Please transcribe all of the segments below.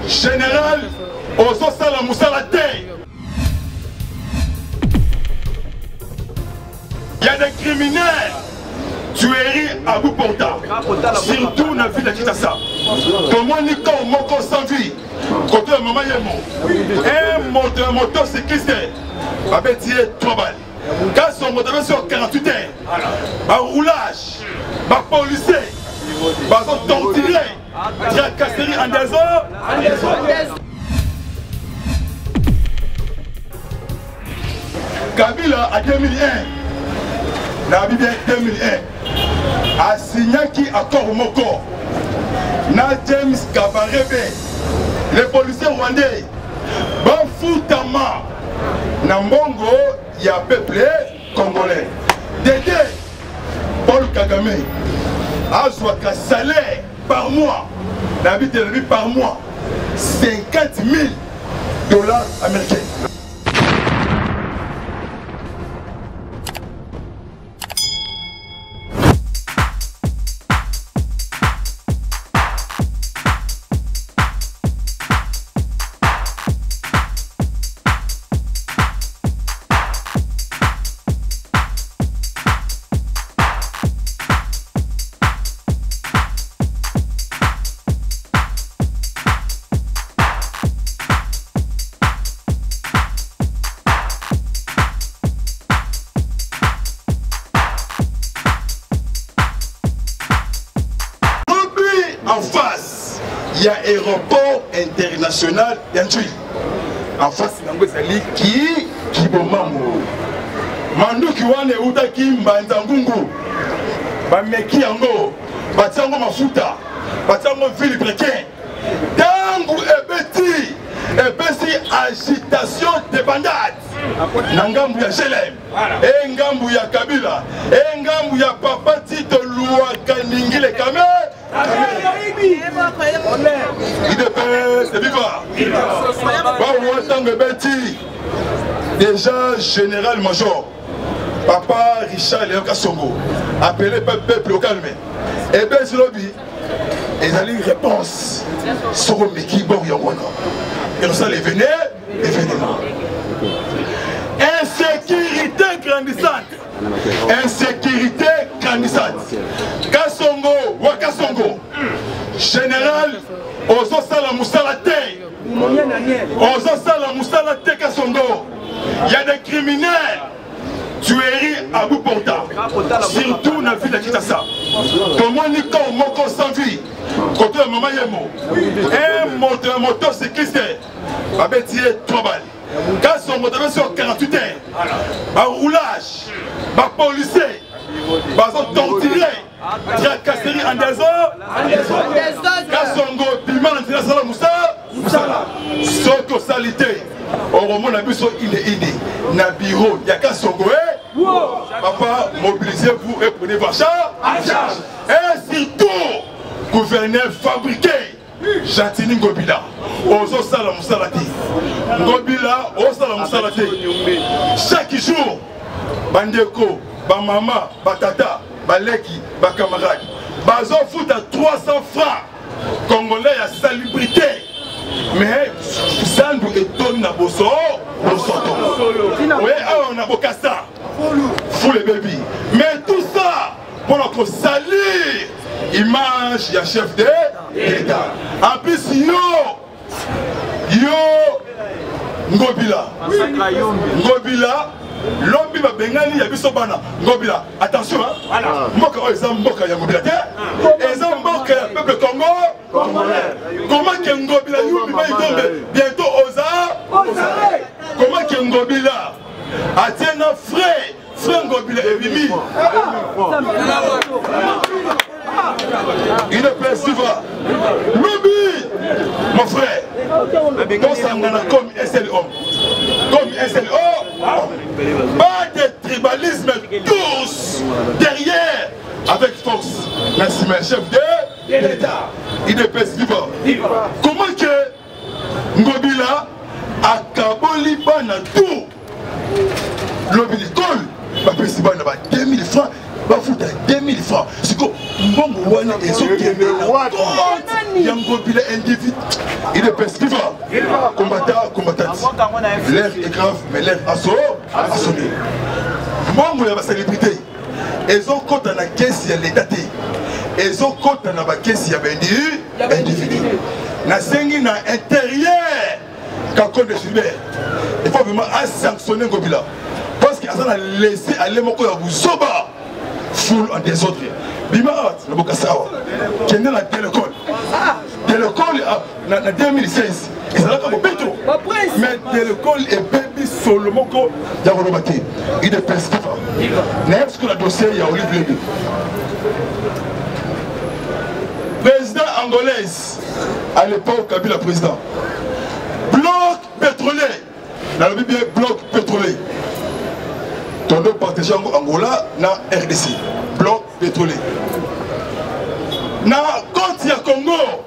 Général ozosala mosala te. Il y a des criminels tuerie à bout portant surtout na ville ya Kinshasa tomoni corps moko sans vie koto ya mama yemo un moto ya motocycliste babeti ye 3 balles kasongo topesi yo 48 heures baroulage bapolicier bazo torture tracasserie en désordre. Kabila à 2001 na bibi 2001 asignaki accord moko na James Kabarebe les policiers rwandais bafutama na mbongo ya peuple congolais. Dede Paul Kagame azwaka salaire par mois na bitelobi par mois 50 000 dollars américains. En face, il y a aéroport international ya Ndjili. En face nango ezali ki kibomango. Manduki wana eutaki mbanza ngungu, bameki yango, batia yango mafuta, batia yango vilebrequin. Ntango ebeti epesi agitation debandade na ngambu ya GLM e ngambu ya Kabila e ngambu ya Papa Tito Luaka Ningile Kame UDPS viva bawa ntango ebeti déjà général major papa Richard Léon Kasongo appelé peuple au calme ebeti lobi ezali réponse soko omeki bor yango wana ekosala événement insécurité grandissante insécurité grandissante kasongo wa kasongo général ozosala mosala te ozosala mosala te kasongo ya des criminels tuerie à bout portant surtout na ville ya Kinshasa tomoni corps moko sans vie koto ya mama yemo un moto ya motocycliste babeti ye 3 balles kasongo topesi yo 48 heures baroulage bapolicier bazo torture tracasserie en désordre kasongo bima na nzela sala mosala mosala soki osali te okomona biso ine ine na bureau ya kasongo e papa mobilisez-vous et prenez vos charge et surtout gouverneur fabriqué Gentiny Ngobila ozosala mosala te Ngobila osala mosala te chaque jour bandeko bamama batata baleki bacamarade bazofuta 300 francs congolais ya salubrité mais zandu etondi na boso bosoto oye awa na bokasa fule baby mais tout ça mpo na kosalir image ya chef de l'état en plus yo yo ngobila ngobila lobi babengani ya biso bana ngobila attention mboka oyo eza mboka ya ngobila te eza mboka ya peuple congo comment ke ngobila yumbi maidombe bientôt oza comment ke ngobila atie na frais Frère Ngobila ebimi. Il est plein suivant. Lobi, mon frère, tosangana comme un seul homme. Comme un seul homme. Pas de tribalisme tous derrière avec force. La chef de l'État. IDPS viva. Comment que Ngobila akaboli bana tout lobi likolo bapesi bana ba 2000 francs bafuta 2000 francs siko mbongo wana ezokende na compte. Ya Ngobila individu udps viva, combattant, combattante. L'air est grave, mais l'air aso asonné. Mbongo ya bacélébrité ezokɔta na kesi ya leta te, ezokɔta na bakesi ya baindividu. Nasengi na intérieur, Kakonde Gilbert, il faut vraiment asanctionner Ngobila parce que aza na laisser aller moko ya buzoba, foule en désordre. Bima awa na Bokasa awa, kende na télécole. Télécole na 2016 ezalaka bobeto, mais télécole ebebi solo moko ya koloba te. Udps viva! Nayebi sikoyo na dossier ya Olive Lembe, président angolaise à l'époque, Kabila président. Bloc pétrolier, nalobi bien, bloc pétrolier tondo partage yango Angola na RDC. Bloc pétrolier na compte ya Congo,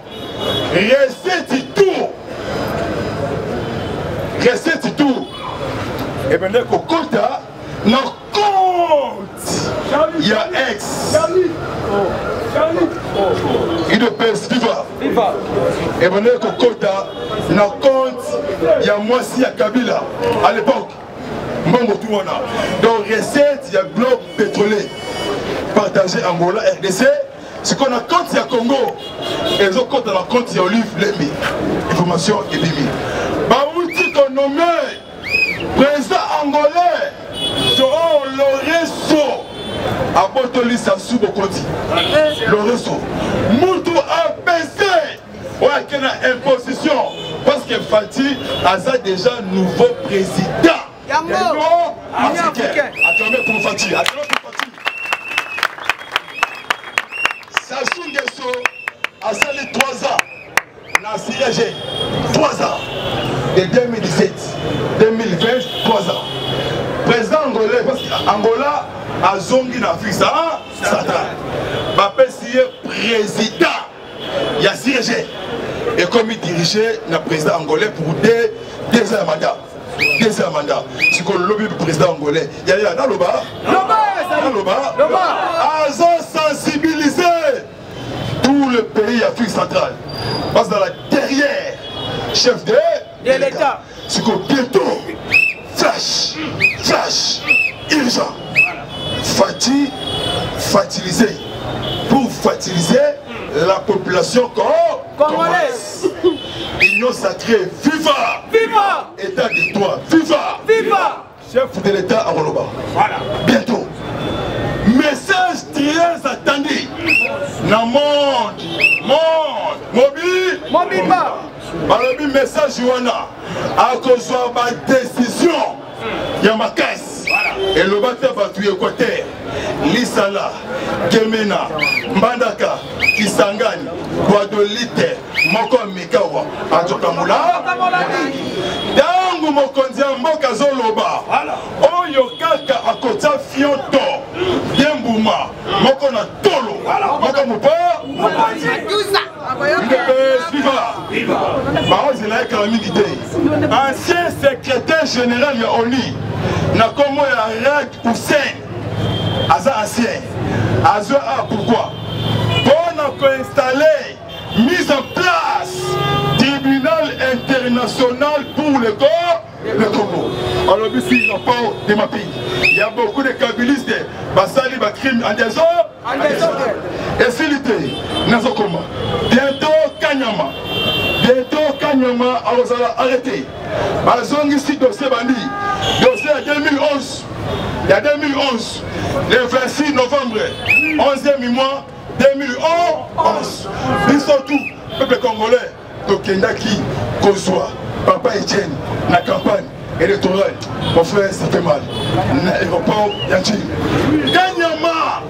recette tout, recette tout ebende kokota na compte ya ex. Udps viva! Ebende kokota na compte ya mwasi ya Kabila à l'époque, mbongo tu wana. Donc recette ya bloc pétrolier partagé Angola, RDC, sikoyo na compte ya Congo ezokɔta na compte ya Olive Lembe. Information ebimi, bauti konommer président angolais Joao Lorenzo, abotoli Sassou bokonzi. Lorenzo mutu apese oyo ake na imposition parce que Fatshi aza déjà nouveau président Yango africain. Acclamez pour Fatshi, acclamez pour Fatshi. Sassou Nguesso asali 3 ans na siège, 3 ans, de 2017 2020, 3 ans président angolais, parce que Angola azongi na Afrique sa centrale, bapesi ye président ya siège, ekomi dirigé na président angolais pour 2 ans ya mandat, 2 ans ya mandat. Sikoyo lobi président angolais yaya naloba, naloba, azo sensibiliser tout le pays Afrique centrale bazala derrière chef de de l'État. Sikoyo bientôt, flash, flash urgent, Fatshi fertiliser pour fertiliser la population congolaise. Union sacrée viva! Viva! État de droit viva! Viva! Chef de l'État akoloba bientôt, message très attendu na monde mobi mobimba. Balobi message wana akozwa badécision ya makasi. Eloba te bato ya Équateur, Lisala, Gemena, Mbandaka, Kisangani, Gbadolite, moko mikawa azokamula ntango mokonzi ya mboka azoloba. Oyo kaka akotia fioto ye mbuma moko na tolo moko mopa. Udps viva! Baozela ye kala mingi te. Ancien secrétaire général ya ONU na nkombo ya Rad Hussein, aza ancien, azwa a pourquoi? Mpona koinstaller, mise en place tribunal international pour le corps le Congo. Alobi si rapport de mapping, il y a beaucoup de kabilistes basali bacrime en désordre. Esili te, nazokoma bientôt. Kanyama, bientôt Kanyama akozala arrêté. Bazongisi dossier, bandi dossier ya 2011, ya 2011, le 26 novembre, 11e mois 2011. Biso tout peuple congolais tokendaki kozwa papa Etienne na campagne électorale. Mon frère, ça fait mal na aéroport ya Ndjili. Kanyama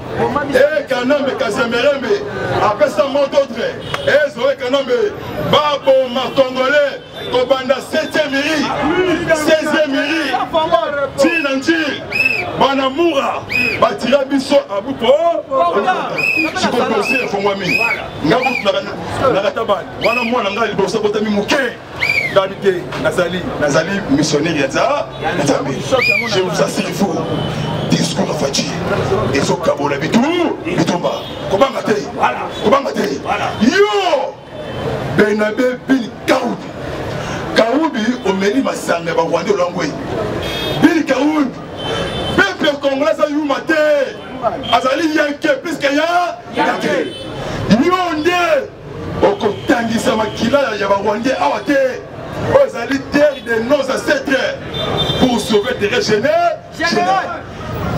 e Kanambe Kazemerembe apesa mot d'ordre ezoe Kanambe baboma congolais kobanda 7e miri, 16e miri ntina Ndjili. Bana mura batira biso abupo. Sikoyo dossier efongwami. Nga kutu nakata bana wana, mwana ngai liboso abotami moke, ngabi te, nazali missionnaire ya Nzambe. Je vous assure, faut discours ya Fatshi ezokabola bitu bitumba. Kobanga te, kobanga te yo. Bernabe Bill Karubi. Karubi omeli masanga ya barwandais olangwe. Bill Karubi, peuple congolais aza yuma te, azali yanke plus que ya yanke. Yo nde okotangisa makila ya barwandais awa te, oyo ezali terre de nos ancêtres pour sauver terre général.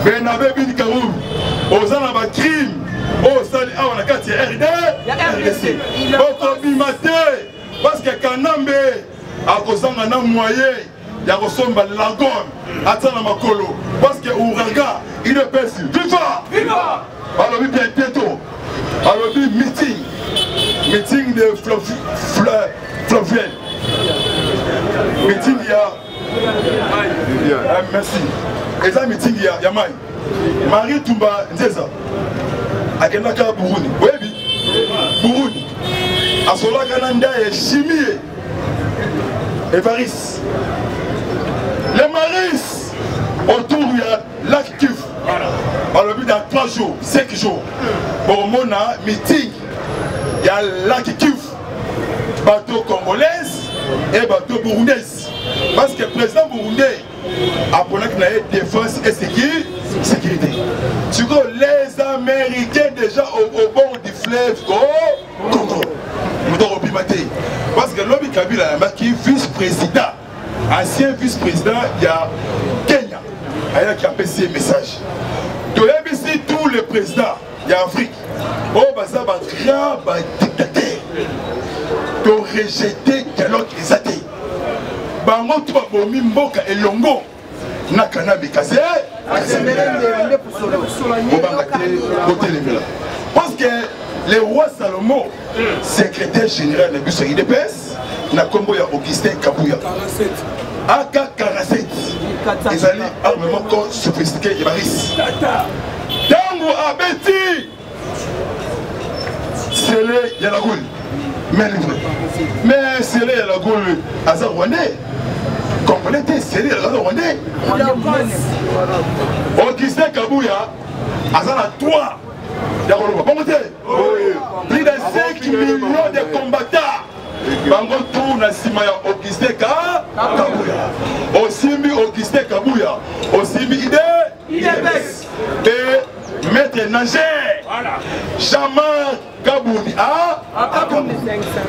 Bernabe Bill Karubi, oza na ba crime oyo osali awa na kati ya RD RDC, okobima te parce que Kanambe akozanga na moyen ya kosomba lagone atia na makolo parce que ouragan UDPS viva viva. Balobi bien bientôt, balobi meeting, meeting de Flaviel, meeting ya merci, eza meeting ya mai. Marie Tumba Nzeza akendaka Burundi, oyebi Burundi, asolaka na Ndaye Chimie Evariste, les Maris autour ya lac Kivu. Balobi dans 3 jours, 5 jours bokomona meeting ya lac Kivu, bateau congolaise et bateau burundaise, parce que président burundais aponaki na ye défense et sécurité. Sikoyo les Américains déjà au bord du fleuve Congo, moto akobima te parce que lobi Kabila ayambaki vice-président, ancien vice-président ya Kenya, ayaki apesi ye message. Toyebisi tous les présidents ya Afrique oyo baza ba grand ba dictateur, to rejeter dialogue eza te. Bango tu babomi mboka elongo na Kanambe Kase, bobanga te, botelemela parce que le roi Salomon, secrétaire général na biso ya UDPS na kombo ya Augustin Kabuya, AK 47 ezali arme moko sophistiqué ya baris. Ntango abeti sele ya la Gaule, mais livré, mais sele ya la Gaule aza rwandais, congolais te, sele ya la Gaule rwandais. Augustin Kabuya aza na 3 ya koloba bongo te, plus de 5 millions de combattants bango tout na nsima ya Augustin Kabuya. Osimbi Augustin Kabuya, osimbi ide UDPS et maître nageur Jean-Marc Kabundi a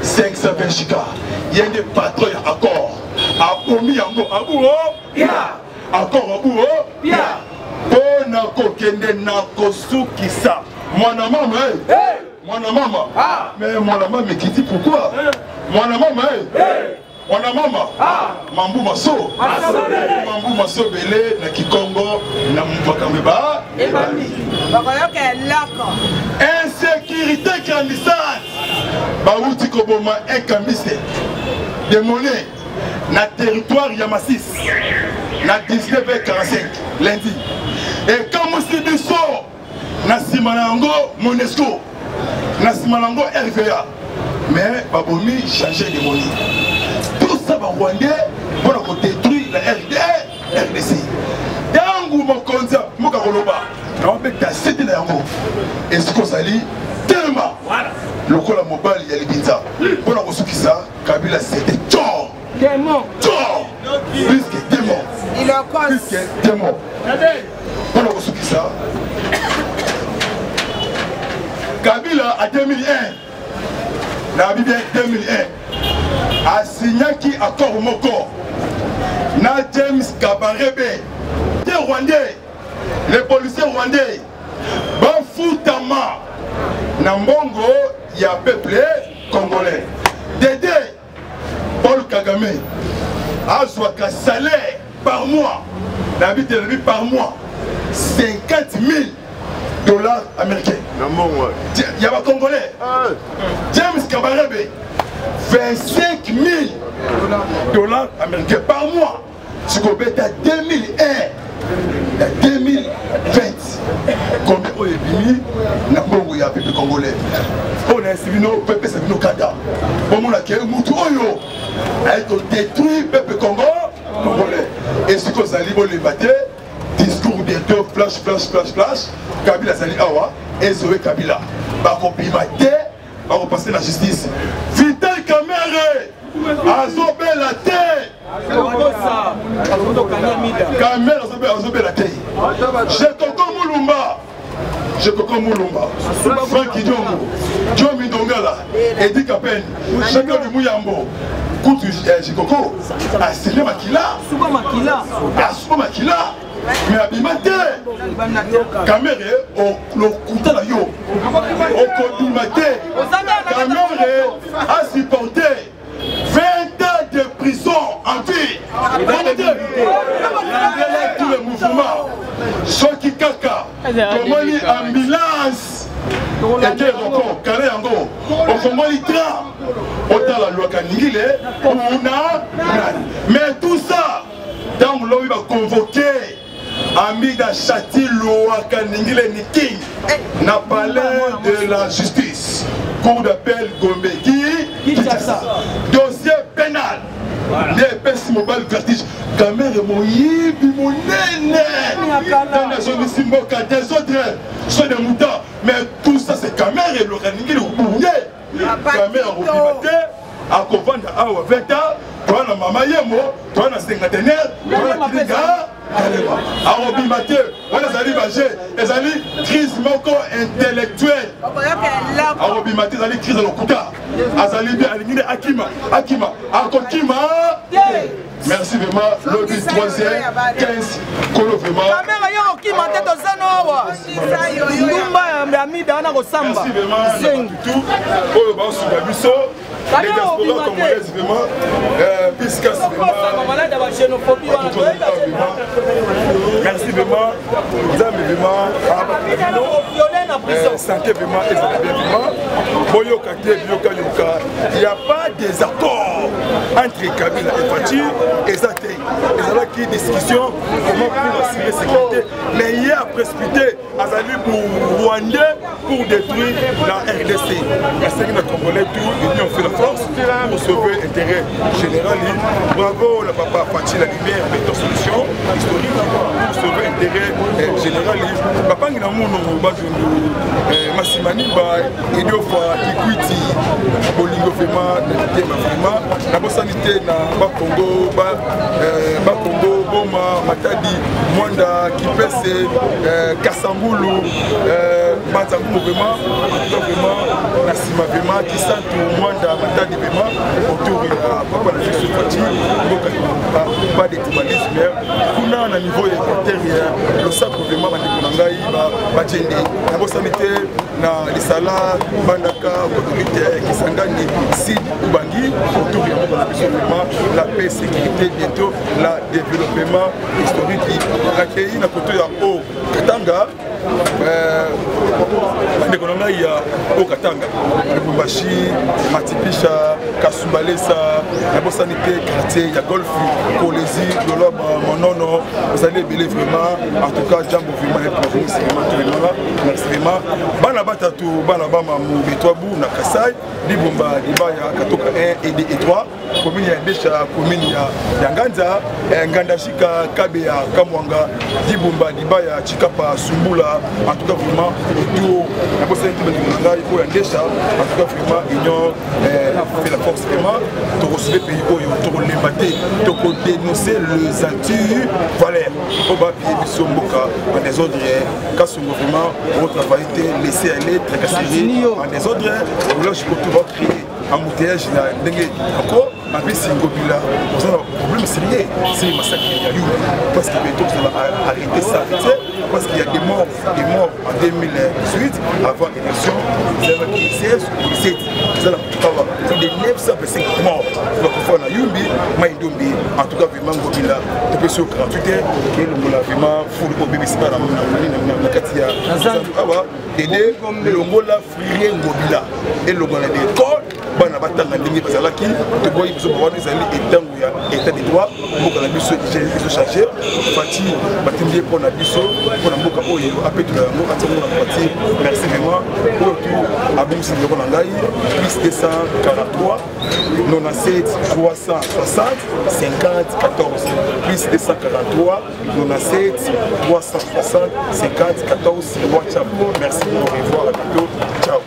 520 giga, ye nde patron ya accord, abomi yango abuo accord abuo mpo na kokende na kosukisa mwana mama. Mwana mama, mais mwana mama ekiti pourquoi? Mwana mama, mwana mama, mambu maso, mambu maso ebele na Kikongo na makambo eba bakoyoka eloko. Insécurité grandissante, bawuti koboma un cambiste de monnaie na territoire ya Masisi na 19h45 lundi. Ekamwisi biso na nsima na yango Monesco, na nsima na yango RVA, mais babomi changer de monnaie. Tout ça ba rwandais mpona kodétruire la RD RDC. Ntango mokonzi mboka koloba na obeta sete na yango, esika ozali telema lokola mobali ya libinza mpona kosukisa Kabila. C'était tort, démon, tort, plus que démon, plus que démon. Mpona kosukisa Kabila a 2001, na bibi 2001 asignaki accord moko na James Kabarebe te rwandais, les policiers rwandais bafutama na mbongo ya peuple congolais. Dede Paul Kagame azwaka salaire par mois, na bitelobi par mois 50 000 dollars américains ya bacongolais. James Kabarebe 25 000 dollars américains par mois. Sikobeta 2001 na 2020, combien oyo ebimi na mbongo ya peuple congolais? Oyo nayesi bino mpe pesa bino kanda, bomona ke mutu oyo aye kodétruire peuple congolais. Esika ozali, bolemba te, discours bientôt, flash flash flash flash. Kabila azali awa, ezowe Kabila bakobima te, bakopase na justice. Vital Kamerhe. Kamere azobela te. Kamere azobela te. Jekoko Mulumba, Jekoko Mulumba, Frank Diongo, Diomi Ndongala, Edi Kapen, Jacques Muyambo, kutu eh, Jekoko asele makila, asuba makila mais abima te. Kamere lokuta na yo okobima te. Kamere a supporté 20 ans de prison en vie. Landela tout le mouvement. Soki kaka tomoni ambulance eke roko kale yango ofongoli tra otala lwaka ningile una nani. Mais tout ça ntango lobi baconvoke Amida Chati Luaka Ningile Niking na palais de la justice, cour d'appel Gombe Kinshasa, dossier pénal nde epesi mobali vertige. Kamere moyibi monene, ntango azongisi mboka desordre so de mouta. Mais tout ça, c'est Kamere Luaka Ningile obunge. Kamere akobima te, akovanda awa 20 ans. Toa na mama yemo, toa na cinquantenaire, toa na kilinga kalema, akobima te. Wana ezali baje, ezali crise moko intellectuelle. Akobima te, ezali crise ya lokuta. Azali bien, alingi nde akima, akima, akokima. Merci vraiment, lobi 3e 15 kolo vraiment. Kamera yo okima te, toza no awa. Ndumba ya Amida wana kosamba. Merci vraiment na tout oyo baosunga biso les diaspora congolaise vraiment, biscas vraiment. Merci vraiment, Nzambe vraiment bino santé vraiment ezala bien vraiment. Boyoka te, biyokayoka, il y a pas des accords entre Kabila et Fatshi, eza te. Ezalaki discussion comment pour assurer sécurité, mais ye a précipité, azali pour Rwandais pour détruire la RDC. Nasengi na Congolais tout, union fait la force pour sauver intérêt général. Bravo la papa Fatshi, la lumière béton solution historique pour sauver intérêt général. Bapangi na muno bazundu Masimanimba Idiofa Kikwiti, bolingo vraiment na mitema vraiment. Nabosani te na Bakongo Bakongo Boma, Matadi, Mwanda, Kipese, Kasangulu, Banzangumu vraiment. En tout cas vraiment na nsima vraiment Kisantu, Mwanda, Matadi vraiment autour ya papa na biso Fatshi. Mboka pas de tribalisme kuna na niveau ya Équateur ya losako vraiment bandeko na ngai bajende. Nabosani te na Lisala, Mbandaka, Autorité, Kisangani, Sid Ubangi autour ya mboka na biso vraiment la paix, sécurité, bientôt la développement historique. Nakei na koto ya o Katanga, bandeko na ngai ya o Katanga, Lubumbashi, Matipisha, Kasumbalesa. Nabosani te quartier ya Golf, Kolezi, Loloma, Monono, ozali ebele vraiment. En tout cas jambo vraiment province vraiment tout vraiment. Merci vraiment bana batatu, bana bamamu Betwabu na Kasai, Libomba, Libaya, Katoka 1 et 2 et 3, commune ya Ndesha, commune ya Nganza, Ngandashika, Kabeya, Kamwanga, Dibomba, Libaya, Chikapa, Sumbula. En tout cas vraiment autour nabosani te bandeko na ngai oyo ya Ndesha. En tout cas vraiment union fait la force vraiment. Tokosauve pays oyo, tokolemba te, tokodénoncer les anti-valeurs oyo bapie biso mboka en désordre. Kasongo vraiment otravaille te, laisser aller, tracasserie en désordre, roulage koto va créer embouteillage na ndenge encore apesi Ngobila. Oza na problème sérieux, c'est massacre ya Yumbi, parce que bientôt vous allez arrêter ça vite fait, parce qu'il y a des morts, des morts en 2018 avant élection, ezalaki 16 ou 17, eza na awa de 925 morts bakufa na Yumbi, Mai Ndombe. En tout cas vraiment Ngobila, topesi yo 48 heures elongola vraiment fulu oyo bebisi bana na kati ya awa. Dede longola frère Ngobila, elongola na école bana batanga ndenge bazalaki. Toboyi biso bawana, ezali etango ya état de droit. Mboka na biso ezochange. Fatshi batindi ye mpo na biso, mpo na mboka oyo apetola yango, atiango na Fatshi. Merci vraiment oyo tu abongisi biloko na ngai plus 243 97 360 50 14, plus 243 97 360 50 14 WhatsApp. Merci, au revoir, à bientôt, ciao.